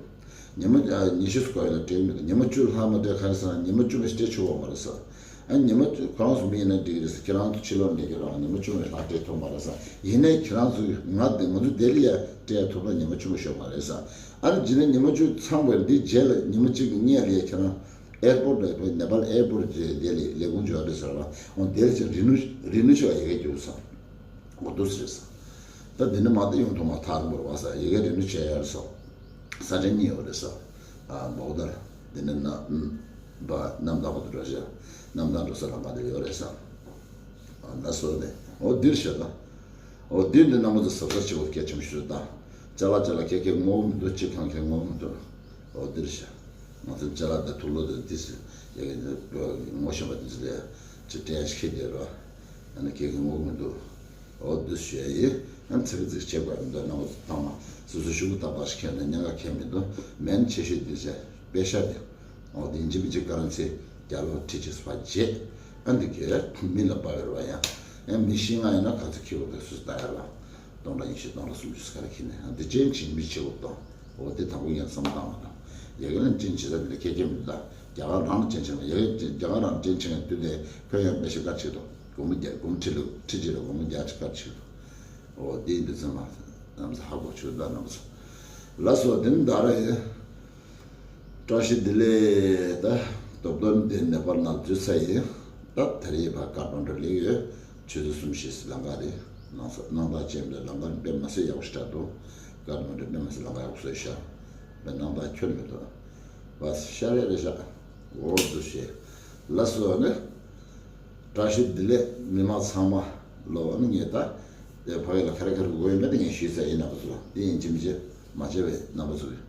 ཉི་མ་ཉི་ཤུ་སྐོར་ལ་སྤྲད་མི་འདུག་ཉི་མ་བཅུ་ལྷག་མ་སྤྲད་ག་རེ་ཟེར་ན་ཉི་མ་བཅུ་མ་ཞིག་སྤྲད་ཆོག་པ་མ་རེད་ཟེར། ཨ་ཉི་མ་བཅུ་ཁོ་རང་ཚོ་མི་ཡིན་ན་འགྲིག་གི་རེད་ཟེར་ཁྱེད་རང་ཚོ་ཕྱི་ལོགས་ནས་ཀྱི་རང་ཉི་མ་བཅུ་མ་ལྷག་སྤྲད་ཐུབ་མ་རེད་ཟེར། ཡིན་ནའི་ཁྱེད་རང་ཚོ་ང་དེ་ང་ཚོ་ལྡི་ལི་ཡ་སྤྲད་ཐུབ་ན་ཉི་མ་བཅུ་མ་ཤོར་མ་རེད་ཟེར། ཨ་ནི་རྗེས་ནས་ཉི་མ་བཅུ་ཚང་བའི་འདི་རྗེས་ལ་ཉི་མ་གཅིག་གི་སྔོན་ལ་ཡ་ཁྱེད་རང་། ཨེར་པོར་ཊ་ནེ་པཱལ་ཨེར་པོར་ཊ་དེ་ལས་ལས་ཁུངས་འབྱོར་རེད་ཟེར་བ། འོ་དེར་ཅིག་རི་ནུ་རི་ནུ་ཆོག་ཡི་གེ་རྒྱུགས་སོང་། འོ་འདུག་ཟེར་སོང་། ད་འདི་ནི་མ་ད་ཡོང་ཐུབ་མ་ཐག་འབོར་བ་ས་ཡི་གེ་རི་ནུ་བྱས་ཡོད་རེད་སོང་། ས་ཆ་གཉིས་ཡོད་རེད་སོང་། ཨ་འབོག་དར་འདི་ནི་ན་བ་གནམ་ཐང་བར་དུ་འགྲོ་ཤག་གནམ་ཐང་འགྲོ་ས་ལ་མ་དེ་ཡོད་རེད་སོང་། ཨ་ན་སོ་ནས་འོ་འདིར་ཤོད་ད། འོ་འདི་འདི་རྣམ་པ་ཚོ་གཟབ་གཟབ་བྱེད་དགོས་སྐད་ཆེན་པོ་ཞིག་རེད་ད། ཅ་ལག་ཅ་ལག་ཁྱེད་ཁྱེད་ངོ་བོ་མི་འདུག་གཅིག་གང་ཁྱེད་ངོ་བོ་མི་འདུག་འོ་འདིར་བྱ། ང་ཚོའི་ཅ་ལག་འདི་དུག་ལོག་འདི་འདི་སི་ཡ་གི་འདི་ངོ་ཤེས་པ་འདི་ཚོ་ལས་ཅི་དྲན་ཤེས་བསྡད་རོགས། ཨ་ནི་ཁྱེད་ཁྱེད་ངོ་བོ་མི་འདུག་འོ་འདི་ཞུ་ཡ་ཡིན། ཨ་ནི་ཚིག་ཚིག་བྱེད་དགོས་མི་འདུག་རྣམ་པ་ཚོ་ཚང་མ་སོ་སོ་ཤུ་གུ་ཏག་ཏག་ཞིག་ཁྱེར་ནས་ཉེན་ཁ་ཁྱེར་མི་འདུག་མེན་ཆེ་ཤོས་འདི་བྱས་པེ་ཤ་འདི། འོ་དེ་ཡིན་གཅིག་མིན་གཅིག་ཀ་རན་སི་རྒྱ་ལོ་ཁྲི་གཅིག་སུ་ཕར་བརྗེས། ཨ་འདི་གས་མི་ལ་པ་ཡོད་ར་ཡང་། ཡང་མི་ཤི་ང་ཡིན་ན་ག་ཚོད་ཁྱི་བོ་དེ་སུ་ལྟ་ཡ་ར། སྟོང་ཕྲག་ཉི་ཤུ་སྟོང་ཕྲག་སུམ་ཅུ་སུ་ག་རེ་ཁྱི་ནས་ཨ་འདི་ཅན་ཆི་མི་ཆེ་བོ་དང་། འོ་དེ་དང་པོ་ཡང་བསམ་བློ་བཏང་བ་དང་། ཡ་གི་ལན་ཅན་ཆི་ས་དེ་ལ་ཁྱེད་ཁྱེད་མི་ལ་རྒྱ་གར་རང་ལ་ཅན་ཆི་མ་ཡ་གི་རྒྱ་གར་རང་ཅན་ཆི་ང་དུས་དེ་ཁོས་ཡང་མི་ཤི་ཀ་ཆེ་དོ་སྒོར་མོ་བརྒྱ་སྒོར་མོ་ཁྲི་ལུག་ཁྲི་གཅིག་ལ་སྒོར་མོ་བརྒྱ་ཆ་ཀ་ཆེ་དོ། འོ་དེ་འདི་ཚོ་མ་རྣམ་ས་ཧ་གོ་ཆུ་ད་རྣམ་ས་ལ་སོ་དེ་ནི་ད་ར་ཡིན། བཀྲ་ཤིས་བདེ་ལེགས། ད་དོ་དོན་དེ་ནེ་པཱལ་ནང་འཛུལ་ཚར་ཡིན། ད་དེ་རིང་ཕར་ཀ་ཐ་མན་ཌུ་སླེབས་ཡོད། ཆུ་ཚོད་གསུམ་བཞི་ལམ་ཁ་རེད། ནང་ས་སྣང་དག་ཅན་འདི་ལམ་ཁ་དཔེ་མ་སྲིད་ཡག་པོ་ཞིག་དྲག་འདུག་ཀ་ཐ་མན་ཌུ་དཔེ་མ་སྲིད་ལམ་ཁ་ཡག་པོ་བཟོས་ཤག་དཔེ་སྣང་དག་ཁྱོན་མི་འདུག་བ་ཤ་རེ་རེ་ཤ། འོ་འདུག་ཤེས། ལགས་སོ་ནི། བཀྲ་ཤིས་བདེ་ལེགས་མི་མང་ཚང་མ། ལོ་ནི་ངས་ད། དེ་ཕ་གི་ལ་ཁ་རེ་ཁ་རེ་དགོས་ཡོད་མེད་དེ་ངས་ཞུས་ཚར་ཡིན། རྣམ་པ་ཚོ་དེ་ཡིན་གཅིག་མིན་གཅིག་མ་བྱས་པའི་རྣམ་པ་ཚོ་གི་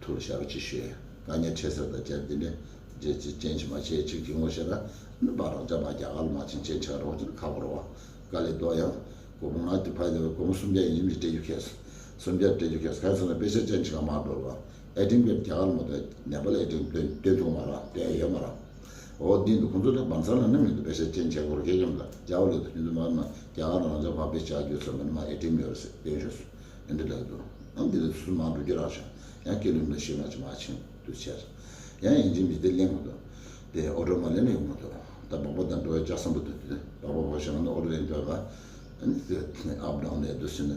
ཐུགས་ལ་ཤར་བ་ཅིག་ཞུས། དཀའ་ངལ་འཕྲད་ས་དང་བཅར་དེ་འདྲ་རྗེས་ཅིག་ཅན་ཞིག་མ་བྱས་ཅིག་གི་ངོ་ཤེས་ར། ནི་པ་རང་ཅག་མ་རྒྱ་གར་ལ་མ་ཕྱིན་ཅན་ཆགས་རོགས་ཅིག་ཁག་པོ་རེད་བ། དཀའ་ལས་རྡོ་ཡང་། སྒོར་མོ་ང་དེ་ཕ་ཡི་སྒོར་མོ་སུམ་བརྒྱ་ཡིན་གཅིག་མིན་གཅིག་སྤྲད་རྒྱུ་ཁེལ་སོང་། སུམ་བརྒྱ་སྤྲད་རྒྱུ་ཁེལ་སོང་། གང་ཡིན་ཟེར་ན་པེ་ཤ་ཅན་ཞིག་ལ་མ་འགྲོ་ར། ཨེ་ཊི་ཨེམ་གི་རྒྱ་གར་མ་གཏོགས་ནེ་པ་ལ་ཨེ་ཊི་ཨེམ་སྟོན་སྟོན་ཐུབ་མ་ར། དེ་ཡོད་མ་ར། འོ་འདི་འདུག་ཁོང་ཚོ་ལ་བང་སར་ལ་ནི་མི་འདུག་པེ་ཤ་ཅན་བྱས་སྐོར་ཁེ་ཁེམ་ལ་རྒྱ་བ་ལོས་དུ་ཁྱོད་ཚོ་མ་མ་རྒྱ་གར་རང་ཅག་ཕ་པེ་ཤ་རྒྱུ་ཚོ་མ་ནི་མ་ཨེ་ཊི་ཨེམ་ཡོད་རེད་ཟེར་སྟོན་ཤོག་སོང་། ཨེ་འདི་ལ་འདུག་ཨང་འདི་ལ་སུ་མ་འགྲོ་རྒྱུ་རག་ཤག་ཡང་སྐྱེ་ལུགས་ལ་ཤེས་མ་ཅི་མ་ཆེན་དུ་ཆེར། ཡང་ཡིན་གཅིག་མིན་གཅིག་ལེན་དགོས་འདུག་དེ་ཨོ་ཊོ་མ་ལེན་ན་ཡོང་མ་ཐུབ། ད་འབག་པ་དང་འགྲོ་བའི་ལྕགས་སམ་པོ་དུ་དུ་འབག་པ་བོ་ཞིག་ང་ནི་ཨོ་ཊོ་ལེན་འགྲོ་བ། ཨ་ནི་དེ་ཨབ་ཌའོན་ལས་འདུག་ཟེར་ན།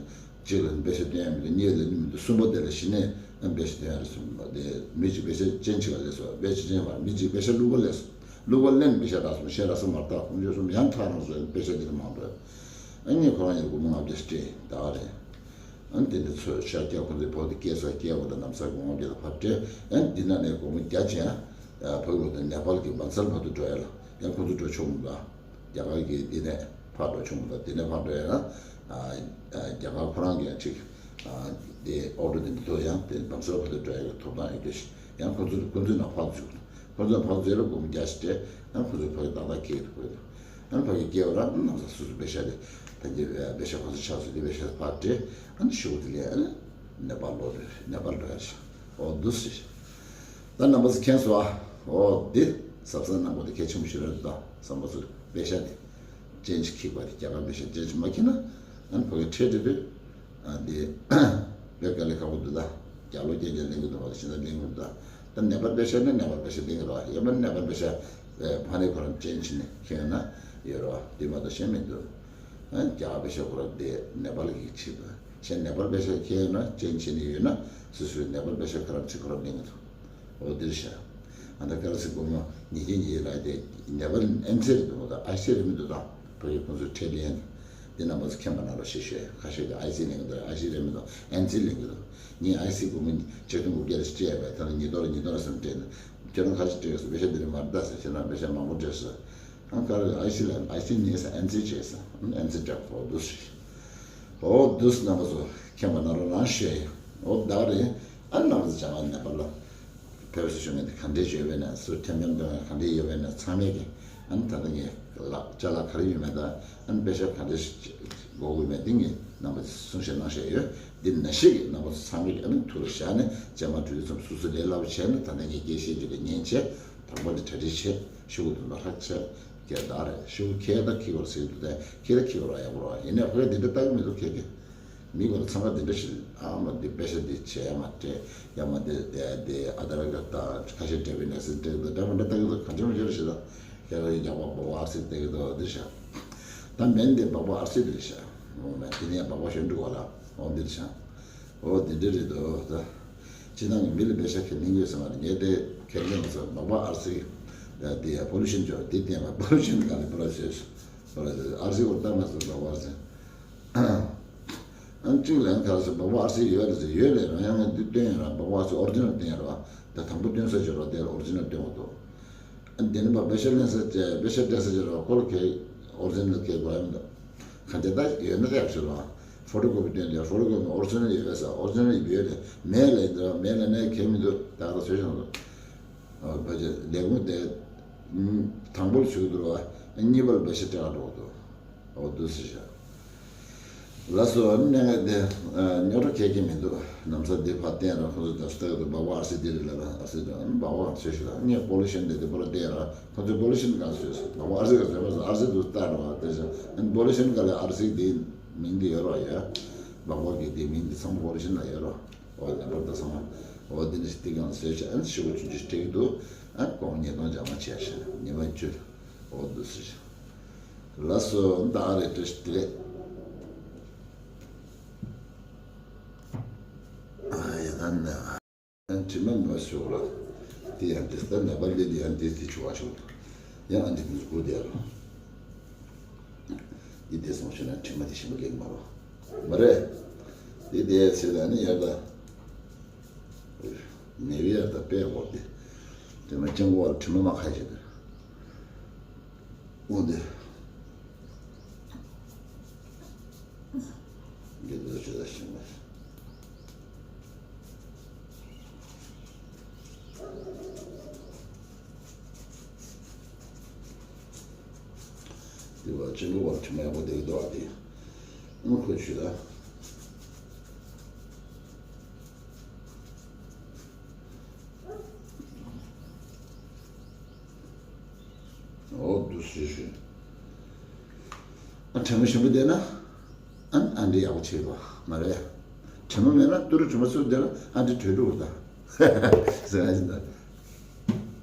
གཅིག་ལ་ནི་པེ་ཤ་སྟོན་ཡ་མི་འདུག་གཉིས་ལ་ནི་མི་འདུག་གསུམ་པ་དེ་ལ་གཞི་ནས་ཨ་ནི་པེ་ཤ་སྟོན་ཡ་རེད་གསུངས་པ་དེ་མི་གཅིག་པེ་ཤ་ཅན་གཅིག་ལ་ལས་སོ། པེ་ཤ་ཅན་མ་མི་གཅིག་པེ་ཤ་བླུག་པ་ལས་སོ། བླུག་པ་ལེན་པེ་ཤ་རག་སོང་། ཤེས་རག་སོང་མ་རྟག་ཁོང་ཚོ་གསུམ་ཡང་ཐག་རང་སོ་པེ་ཤ་དེ་ལ་མ་འགྲོ། ཨ་ནི་ཁོ་རང་ཡང་སྒོར་མོ་ལྔ་བརྒྱ་སྤྲད་ད་ག་རེད། ཨ་ནི་དེ་འདྲ་ཚོས་ཤ་སྐྱ་ཁོང་ཚོའི་བོད་དུ་སྐྱེས་ས་སྐྱེས་པ་དང་ལམ་སང་སྒོར་མོ་བརྒྱ་དང་ཕར་སྤྲད། ཨ་ནི་འདི་ན་ནས་སྒོར་མོ་བརྒྱ་ཅན་ཨ་ཕ་གི་བོད་དང་ནེ་པཱལ་གྱི་བང་སར་བར་དུ་འགྲོ་ཡ་ལ་ཡང་ཁོང་ཚོ་འགྲོ་ཆོག་མི་འདུག་རྒྱ་གར་གྱི་འདི་ནས་ཕར་འགྲོ་ཆོག་མི་འདུག་འདི་ནས་ཕར་འགྲོ་ཡ་ན་ཨ་ཨ་རྒྱ་གར་ཁོ་རང་གི་ཡང་ཅིག་ཨ་དེ་ཨོ་ཊོ་དེ་འདི་ཚོ་ཡང་དེ་བང་སར་བར་དུ་འགྲོ་ཡ་གི་ཐོབ་ཐང་ཡོད་དེ། ཡང་ཁོང་ཚོ་ཁོང་ཚོའི་ནང་ཕར་འཛུལ། ཁོ་ཚོ་ཕར་འཛུལ་ལ་སྒོར་མོ་བརྒྱ་ཞིག་སྤྲད། ཨ་ཁོ་ཚོ་ཕ་གི་ཏག་ཏག་སྐྱེལ་ཐུབ་ཀྱི་རེད། ཨ་ཕ་གི་སྐྱེལ་བ་ར་ནམ་ས་སོ་སོ་པེ་ཤ་དེ་ད་གི་པེ་ཤ་ཁོ་ཚོ་ཆགས་སོ་དེ་པེ་ཤ་ཕར་སྤྲད། ཨ་ནི་ཤོག་དེ་ལས་ཨ་ནི་ནེ་པཱལ་ལོ་རེད། ནེ་པཱལ་འགྲོ་ཡ་རེད། འོ་འདུག་སེ། ད་རྣམ་པ་ཚོ་མཁྱེན་སོང་ཨ། འོ་འདི་གཟབ་གཟབ་གནང་དགོས་དེ་གལ་ཆེན་པོ་ཞིག་རེད། ད་བསམ་པ་ཚོ་པེ་ཤ་དེ་ཅན་ཅིག་ཁྱེར་བ་དེ་རྒྱ་གར་པེ་ཤ་ཅན་ཅིག་མ་ཁྱེར་ན་ཨ་ནི་ཕ་གི་ཁྲལ་དེ་དེ། ཨ་འདི་དཔེ་དཀའ་ལས་ཁག་པོ་འདུག་ད་རྒྱ་ལོ་རྒྱ་རྒྱ་ལེན་གི་འདུག་བ་ཤིང་ཚ་ལེན་གི་འདུག་ད་ནེ་པཱལ་པེ་ཤ་ནི་ནེ་པཱལ་པེ་ཤ་ལེན་གི་རོགས། ཡང་མིན་ནེ་པཱལ་པེ་ཤ་ཕ་ནི་ཁོ་རང་ཅན་ཅིག་ནས་ཁྱེར་ན་ཡོད་རོགས། དེ་མ་གཏོགས་གཞན་མི་འདུག་ཨ་རྒྱ་གར་པེ་ཤ་ཁོ་རང་དེ་ནེ་པཱལ་གི་ཆེད་དུ་གཞན་ནེ་པཱལ་པེ་ཤ་ཁྱེར་ན་ཅན་ཅིག་ནས་ཡོད་ན་སོ་སོའི་ནེ་པཱལ་པེ་ཤ་ཁོ་རང་ཚིག་ཁོ་རང་ལེན་གི་འདུག་འོ་འདིར་བཞག་ཨ་ད་ཀ་ར་སི་སྒོར་མོ་ཉིས་བརྒྱ་ཉིས་བརྒྱ་ལ་དེ་ནེ་པཱལ་ཨེན་སི་རེད་འདུག་ད་ཨའི་སི་རེད་མི་འདུག་ད་བོད་ཀྱི་ཁོང་ཚོའི་ཁྲལ་ལེན་འདི་རྣམ་པ་ཚོ་མཁྱེན་པ་གནང་རོགས་ཞེས་ཞུ། ཁ་ཤས་ཀྱིས་ཨའི་སི་ལེན་གི་འདུག་ཨའི་སི་རེད་མི་འདུག་ཨེན་སི་ལེན་གི་འདུག་ངས་ཨའི་སི་སྒོར་མོ་ཆིག་སྟོང་དགུ་བརྒྱ་རེ་སྤྲད་པས་ད་ལྟ་ཉིས་སྟོང་རེ་ཉིས་སྟོང་རེ་ཙམ་སྤྲད་ནས་ཁྱེད་རང་ཁ་ཤས་སྤྲད་ཡོད་ས་པེ་ཤ་འདི་རེད་མ་རེད་ད་ཟེར། ཁྱེད་རང་པེ་ཤ་མང་པོ་སྤྲད་སོང་། ཨང་ཀར་ཨའི་སི་ལ་ཨའི་སི་ནས་ཨེན་སི་བྱས་སོང་། ཨེན་སི་སྤྲད་གོ་འདུག་ཞེས། འོ་འདུག་རྣམ་པ་ཚོ་མཁྱེན་པ་གནང་རོགས་གནང་ཞུ་ཡ་ཡིན། འོ་ད་རེད། ཨ་རྣམ་པ་ཚོ་བྱ་བ་ནད་པ་ལ་ཕེབས་བསུ་ཞུ་མཁན་དེ་ག་འདྲས་ཡོད་པས་ན་སུ་ཐེམ་ཐེམ་གཏོང་མཁན་ག་འདྲས་ཡོད་པས་ན་ཚང་མས་ཀྱི་ཨ་ནི་ད་ལྟ་ངས་ལག་ཅ་ལག་ག་རེ་ཡོད་མེད་དང་ཨ་ནི་པེ་ཤ་ག་འདྲས་དགོས་ཀྱི་མེད་དེ་ངས་རྣམ་པ་ཚོ་གསུང་བཤད་གནང་བཞག་ཡོད། འདི་ནང་བཞིན་གྱི་རྣམ་པ་ཚོ་ཚང་མས་ཀྱི་ཨ་ནི་ཐུགས་ལ་བཞག་ནས་རྗེས་མ་དུས་ཚོད་སོ་སོ་ལས་སླ་པོ་བྱས་ནས་ད་ལྟ་ངས་སྐད་བཤད་རྒྱུ་དེ་ཉན་བྱས་དང་པོ་འདི་གྲ་སྒྲིག་བྱས་ཤོག་གུ་དུ་ལ་ཧྲག་བྱས། ཁྱེད་བདག་རེད་ཤོག་ཁྱེད་ད་ཁྱི་གོར་ཟེར་དུ་དེ་ཁྱེད་ད་ཁྱི་གོར་ཡག་པོ་རེད་བ། ཡིན་ནའི་ཁོས་འདི་འདྲ་ལྟ་གི་མི་འདུག་ཁྱེད་ཀྱི་མི་གོ་ལ་འཚང་ཁ་འདི་འདྲ་ཞིག་ཨ་མ་འདི་པེ་ཤ་འདི་བྱས་ཡ་མ་སྤྲད་ཡ་མ་འདི་འདི་ཨ་ད་ར་ག་ད་ཁ་ཤས་སྤྲད་པའི་ནས་སི་སྤྲད་དུ་འདྲ་མ་འདྲ་ལྟ་གི་འདུག་གང་བྱུང་བྱུང་ཞིག་ད་ཁྱེད་རང་ཡག་པོ་བོ་ཨར་སི་ལྟ་གི་འདུག་འདི་ཤ་ད་མེན་འདི་བག་བག་ཨར་སི་འདི་ཤ་འོ་མེན་འདི་ནས་བག་བག་གཞོན་འདུག་བ་ལ་འོ་འདི་ཤ། འོ་དེ་འདྲ་རེད་དོ། ད་སྤྱིར་བཏང་གི་མི་ལ་པེ་ཤ་ཁས་ལེན་ཡོད་ས་མ་རེད། ངས་དེ་ཁས་ལེན་མ་སོང་། བག་བག་ཨར་སི་ཡ་དེ་ཡ་པོ་ལུ་ཤན་ཅོ་དེ་བསྟན་པ་པོ་ལུ་ཤན་ག་ལ་པོ་ལ་ཟེར་པོ་ལ་ཟེར་ཨར་སི་འོར་ལྟ་མ་སོང་བག་བག་ཨར་སི། ཨ་གཅིག་ལན་ག་ལ་ཟེར་བག་བག་ཨར་སི་ཡོད་རེད་ཟེར་ཡོད་ལས་རང་ཡང་ངས་འདི་སྟོན་ཡོད་ར་བག་བག་ཨར་སི་ཨོ་རི་ཇི་ནལ་སྟོན་ཡོད་ར་བ། ད་དང་པོ་སྟོན་ས་ཅོ་ར་དེ་ལ་ཨོ་རི་ཇི་ནལ་སྟོན་འོ་དོ། ཨ་དེ་ནི་པ་པེ་ཤ་ལེན་ས་ཅེ་པེ་ཤ་སྤྲད་ས་ཅོ་ར་ཁོ་ལ་ཁེ་ཨོ་རི་ཇི་ནལ་ཁེ་དགོས་ཡ་མི་འདུག་ག་འདྲ་ད་ཡོད་ན་ཡག་ཤོས་རེད། ཕོ་ཊོ་ཀོ་པི་སྟོན་དེ་ཕོ་ཊོ་ཀོ་པི་ཨོ་རི་ཇི་ནལ་ཡོད་པས་ས་ཨོ་རི་ཇི་ནལ་ཡོད་རེད། མེད་ལ་ཡིན་འདུག་མེད་ལ་ནས་ཁེ་མི་འདུག་ད་ག་བཟོས་ཤོག་འདུག་ཨ་བ་ཅེ་ལས་ཁུངས་དེ་དང་པོ་ལ་ཞུགས་འདུག་ར་བ། གཉིས་པ་ལ་བེད་སྤྱོད་སྤྲད་ག་འགྲོ་འདུག་ཨོ་འདུག་སེ་བྱ། ལགས་སོ། ཨ་ནི་གནད་འགག་དེ་རྙོག་དྲ་གལ་གལ་མི་འདུག་ལམ་སང་འདི་ཕར་བསྟན་ར་ཁོ་ཚོ་ད་སྟག་ཏུ་བག་བག་ཨར་སི་འདི་རེད་ལབ་ར་ཨར་སི་འདི་ཨ་ནི་བག་བག་བཟོས་ཤིག་ལ་ངས་པོ་ལུ་ཤན་དེ་དེ་པོ་ལ་བསྟན་ར་ཁོ་ཚོས་པོ་ལུ་ཤན་ག་བཟོས་སོང་། བག་བག་ཨར་སི་ག་བཟོས་མ་སོང་། ཨར་སི་འདུག་ལྟ་ར་བ་དེ་བཞིན་ཨ་ནི་པོ་ལུ་ཤན་ག་ལ་ཨར་སི་འདི་མིང་འདི་ཡོད་ར་ཡ། བག་བག་གི་འདི་མིང་འདི་ཚང་མ་པོ་ལུ་ཤན་ལ་ཡོད་ར། འོ་ལེ་བར་དུ་སོང་། འོ་འདི་འདྲ་ཞིག་སྟེང་ནང་བཟོས་བྱས་ཨ་ནི་ཤོག་གུ་ཆུང་ཆུང་སྤྲད་ཀྱི་འདུག་ཨ་ཁོང་ཉིས་སྟོང་རྒྱ་མ་བྱས་ཤག་ཉི་མ་བཅུ། འོ་འདུག་སེ་བྱས། ལགས་སོ། ད་རེད་བཀྲ་ཤིས་བདེ་ལེགས། ཨ་ཡ་ད་ནི་ཨ་དྲི་མ་མ་ཞུ་ལ། དེ་ཡང་འདི་ལྟར་ནད་པ་ལས་དེ་ཡང་འདི་དེ་བྱུང་བ་བྱུང་། ཡང་ཨ་འདི་མི་སྒུག་བསྡད་ལ། འདི་དེ་སོང་ཞུ་ན་དྲི་མ་དེ་ཞིམ་པོ་ལེགས་མ་རོ། མ་རེད། འདི་དེ་ཚེ་ད་ནི་ཡར་ད། ནད་པའི་ཡར་ད་དཔེ་འོར་དེ། དེ་མ་སྤྱང་ཀི་བ་ལ་དྲི་མ་མ་ཁ་ཤས་དེ། འོ་དེ། འདི་འདི་ཆུ་ཟ་ཤིང་མ། དེ་བ་སྤྱང་ཀི་བ་ལ་དྲི་མ་ཡག་པོ་དེ་གི་འདུག་ཨ་དེ། ཨང་ཁོ་ཆུ་ད། འོ་འདུག་སེ་ཞུ། ཨ་དྲན་པ་ཞིམ་པོ་བསྡད་ན། ཨ་ཨ་འདྲི་ཡག་པོ་བྱེད་པ་མ་རེད། དྲན་པ་མེད་ན་ཏུ་རུ་དྲན་པ་ཚུར་བསྡད་ན་ཨ་འདྲི་གྲོས་འགྲོ་བ་ད། ཟེར་ཨ་ཞིག་ད།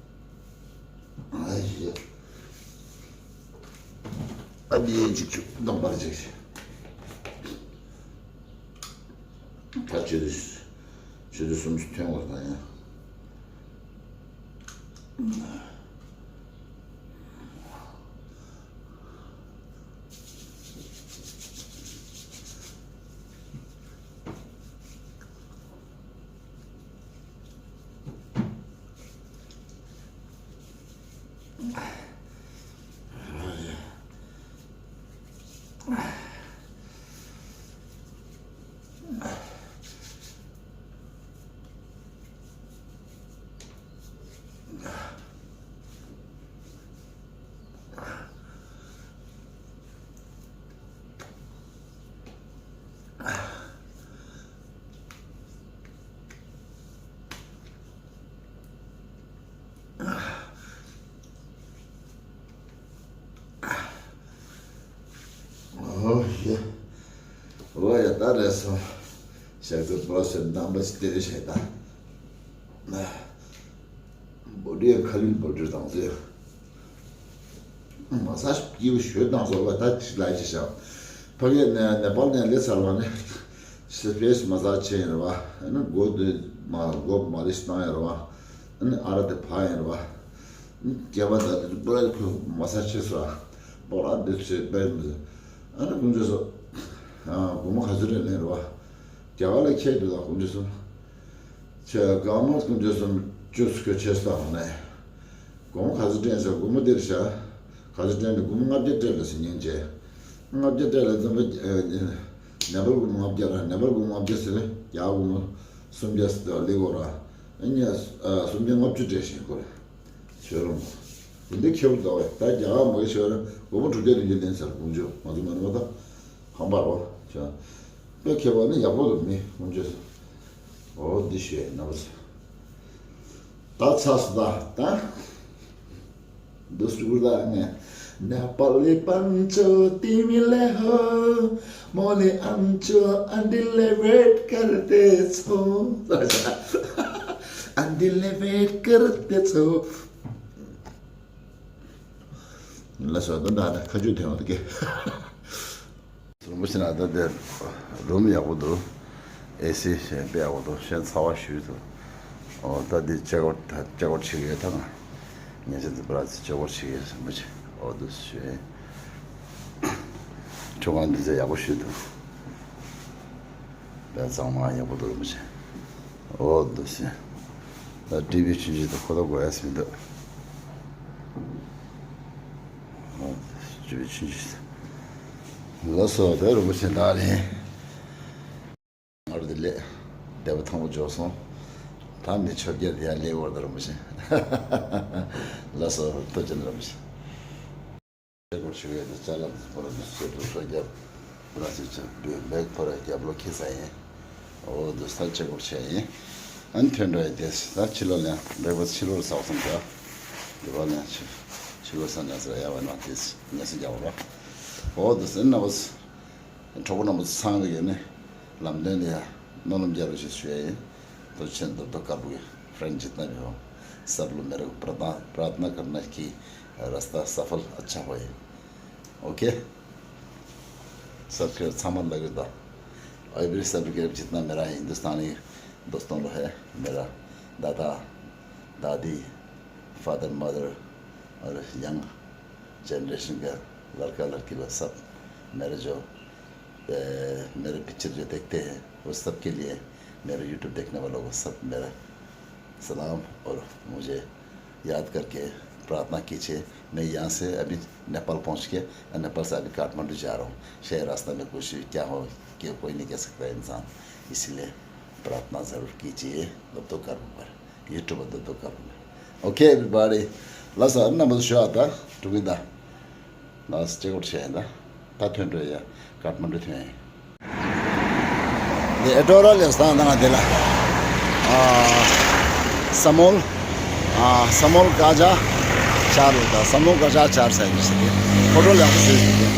ཨ་ཞིག་ཨ་འདི་ཡིན་ཅིག་ཆུ་གདོང་པར་ཅིག་ད་ཆུ་ཚོད་ཆུ་ཚོད་གསུམ་ཅུ་ཐོན་བར་དང་ཡང་། ཨོ་ཡ། ཨོ་ཡ་ད་རེད་སོང་། ཞག་རྩི་པོ་ཟེར་རྣམ་པ་ཅི་སྟེར་བྱས་ད། བོ་ཌི་ཡ་ཁ་ལིན་བོ་ཌི་དང་ཟེར། མ་ས་སྐྱིད་པོ་ཞོད་དང་སོགས་པ་ད་ཅི་ལ་ཅི་བྱ། ཕ་གི་ནས་ནེ་པཱལ་ནས་སླེབས་ཚར་བ་ནི། སི་པེ་སི་མ་ས་ཆེ་ཡིན་ར་བ། ཨ་ནི་སྒོ་དེ་མ་སྒོ་མ་ལིས་བཏང་ཡིན་ར་བ། ཨ་ནི་ཨ་ར་དེ་ཕ་ཡིན་ར་བ། སྐྱེ་བ་ད་དེ་པུ་ར་ཁོ་མ་ས་ཆེ་སོ་ར། པོ་ར་དེ་ཚོས་པེ་མི་ཟེར། ཨ་ནི་ཀུན་ཚོས་སོ། ཨ་སྒོར་མོ་ག་ཚོད་རེད་ལེན་ར་བ། རྒྱ་གར་ལ་ཁྱེད་དུ་ལ་ཀུན་ཚོས་སོ། ཁྱེད་གང་མ་ཀུན་ཚོས་སོ་བཅུ་སྐྱོ་ཆེ་སོ་ནས། སྒོར་མོ་ག་ཚོད་སྤྲད་ཟེར་སྒོར་མོ་འདིར་བཞག་ག་ཚོད་སྤྲད་ནས་སྒོར་མོ་ལྔ་བརྒྱ་སྤྲད་ལ་ཟེར་ཉན་བྱས། ལྔ་བརྒྱ་སྤྲད་ལ་འཛོམས་པ། ནེ་པལ་སྒོར་མོ་ལྔ་བརྒྱ་ར་ནེ་པལ་སྒོར་མོ་ལྔ་བརྒྱ་ཟེར་ནས་རྒྱ་སྒོར་མོ་སུམ་བརྒྱ་ཟེར་ལེགས་འོ་ར། ཨ་ཉ་སུམ་བརྒྱ་ལྔ་བཅུ་སྤྲད་ཤིང་ཁོ་རེ། བྱོས་རུང་། དེ་འདྲ་ཁྱེད་འདུག་བས་ད་རྒྱ་གར་མ་གི་བྱོས་རུང་སྒོར་མོ་དྲུག་བརྒྱ་བདུན་བརྒྱ་ལེན་ཟེར་དགུང་ཆུ་ང་ཚོ་མ་ནུ་མ་ད། ཧམ་པར་བ། བྱོས། དཔེ་ཁྱད་པར་ནི་ཡག་པོ་འདུག་མི་ཀུན་སྤྱོད། འོ་འདི་ཞུ་ཡས་ན་བ་ཟེར། ད་ཚ་སུ་ད་ད། འདུག་སུ་ད་ནས། नेपाली पाँचौ तिमीलाई हो, मैले आउँछु अनडिलेभरेट गर्दैछु। अनडिलेभरेट गर्दैछु। ལ་སོ་ད་ད་ཁ་ཆུ་དེ་འོ་དེ་གེ། རིན་པོ་ཆེ་ན་ད་དེ་རུམ་ཡག་པོ་འདུག་ཨེ་སི་ཞེས་དཔེ་ཡག་པོ་འདུག་ཤན་ཚ་བ་ཞུས་འདུག་ཨོ་ད་དེ་ཅེག་ཨོཊ་ད་ཅེག་ཨོཊ་བྱེད་ཀྱི་ཡོད་ད་ང་། ངས་ཅེག་ཨོཊ་བྱེད་ཀྱི་ཡོད་རིན་པོ་ཆེ། ཨོ་འདུག་ཞུས། ཁྲོ་གང་འདི་ཚོ་ཡག་པོ་ཞུས་འདུག་དཔེ་གཙང་མ་ཡག་པོ་འདུག་རིན་པོ་ཆེ། ཨོ་འདུག་ཟེར། ད་ཊི་བི་ཆུང་ཆུང་དུ་ཁོ་ཐག་དགོས་ཡ་ཟིན་འདུག་ཨོ་ཊི་བི་ཆུང་ཆུང་ཟེར། ལགས་སོ་ད་རིན་པོ་ཆེ་ད་རེད། ང་རུ་དེ་ལས། སྡེ་པ་དང་པོ་འཇོག་སོང་། ད་མི་ཆོས་རྒྱལ་དེ་ཡང་ལས་བར་དུ་རིན་པོ་ཆེ། ལགས་སོ་ཐུགས་རྗེ་ཆེ་རིན་པོ་ཆེ། ཆེ་སྐོར་ཞུ་བའི་དུ་ཅ་ལག་འདི་ཕོ་ར་འདི་སོ་དུ་སོ་རྒྱབ། ཕོ་ར་སི་ཆ་བུ་མེག་ཕོ་ར་རྒྱབ་ལོ་ཁེ་ས་ཡིན། འོ་འདི་ས་ཆེ་སྐོར་ཆེ་ཡིན། ཨན་ཐོན་འགྲོ་ཡི་དེ་ས་ཕྱི་ལོ་ལ་འབྲེག་ཕ་ཕྱི་ལོ་ལ་ས་བ་སམ་རྒྱབ། འདི་བ་ལ་ཕྱི་ཕྱི་ལོ་ས་ཉ་ས་ར་ཡ་བ་ན་དེ་ཉ་ས་རྒྱབ་ར། འོ་འདི་ས་ན་བ་ས། གྲོགས་པོ་རྣམ་པ་ཚོ་ཚང་གི་ཡོད་ནི། ལམ་སྟོན་ལ་ཡང་སྨོན་ལམ་རྒྱག་རོགས་ཞེས་ཞུ་ཡ་ཡིན། तो चैनल तो कर दोगे फ्रेंड जितना भी हो। सब लोग मेरे को प्रार्थना प्रार्थना करना कि रास्ता सफल अच्छा होए। ओके। सब्सक्राइब ཚང་མ་ལ་གི་ད། और भी सब्सक्राइब जितना मेरा हिंदुस्तानी दोस्तों लो है, मेरा दादा दादी, फादर मदर और यंग जनरेशन का लड़का लड़की लोग सब मेरे जो ए, मेरे पिक्चर जो देखते हैं वो सब के लिए, मेरे यूट्यूब देखने वालों को सब मेरा सलाम और मुझे याद करके प्रार्थना कीजिए। मैं यहाँ से अभी नेपाल पहुँच के, नेपाल से अभी काठमांडू जा रहा हूँ। शायद रास्ता में कुछ क्या हो, क्या कोई नहीं कह सकता इंसान, इसीलिए प्रार्थना ज़रूर कीजिए। दोदो करुबर, YouTube दोदो करुबर। Okay, everybody. लास, अन्ना मधु शुआ था, टुकिदा। लास, check out ཤེས་ཡིན་ད། ད་ཐོན་འགྲོ་ཡ། ཀ་ཐ་མན་ཌུ་ཐོན་ཡིན། འདི་ཨེ་ཊོ་ར་ལེ་སྟངས་དང་དེ་ལ། ཨ། ས་མོལ། ཨ། ས་མོལ་ཀ་ཇ་ཆར་ལ་ད་ས་མོལ་ཀ་ཇ་ཆར་ཟེར་གྱི་ཟེར་གྱི། ཕོ་ཊོ་ལེགས་པོ་བཟོས་ཡོད་ཀྱི།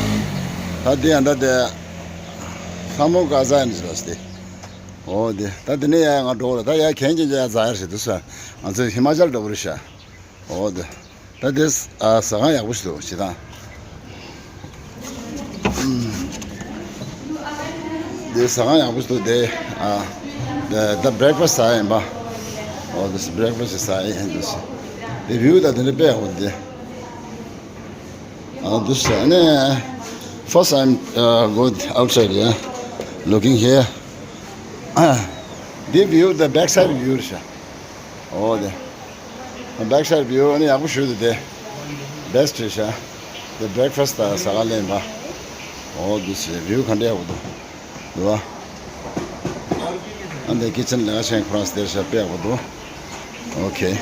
ད་འདི་ཡང་ད་དེ། ས་མོལ་ཀ་ཇ་ཡིན་ཟེར་ཏེ། འོ་དེ། ད་དེ་ནས་ཡ་ང་འགྲོ་བ་ལ་ད་ཡ་གན་གྱི་ཡ་ཛ་ཡར་ཞིག་འདུག་ས། ང་ཚོ་ཧི་མ་ཅལ་འགྲོ་བ་རེད་ཤག་འོ་དེ། ད་དེ་ཨ་ཟ་ཁང་ཡག་པོ་ཞིག་འདུག་ཅི་དང་། དེ་ཟ་ཁང་ཡག་པོ་ཞིག་འདུག་དེ། ཨ། ད་བྷི་རེག་ཕ་སི་ཟ་ཡིན་པ། འོ་དེ་བྷི་རེག་ཕ་སི་ཟ་ཡིན་འདུག་དེ་བིའུ་ད་དེ་འདྲ་དཔེ་ཡག་པོ་འདུག Uh, this, uh, first time, uh, go outside, yeah, looking here. Uh, the view, the backside view, sir. Oh, the backside view, any abu shoot the best, sir. The breakfast, uh, sagalemba. Oh, this, uh, view can do. Dua. And the kitchen, the Russian cross, there's a pair of. Okay.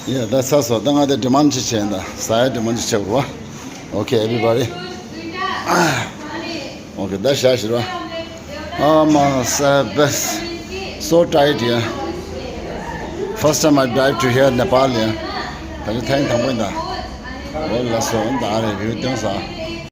Yeah, that's also. Then the demand change. Saya demand change. Okay, everybody. Okay, that's Shashira. Oh, my, uh, best. So tight here. First time I drive to here, Nepal, yeah. Thank you, thank you. Oh, that's so.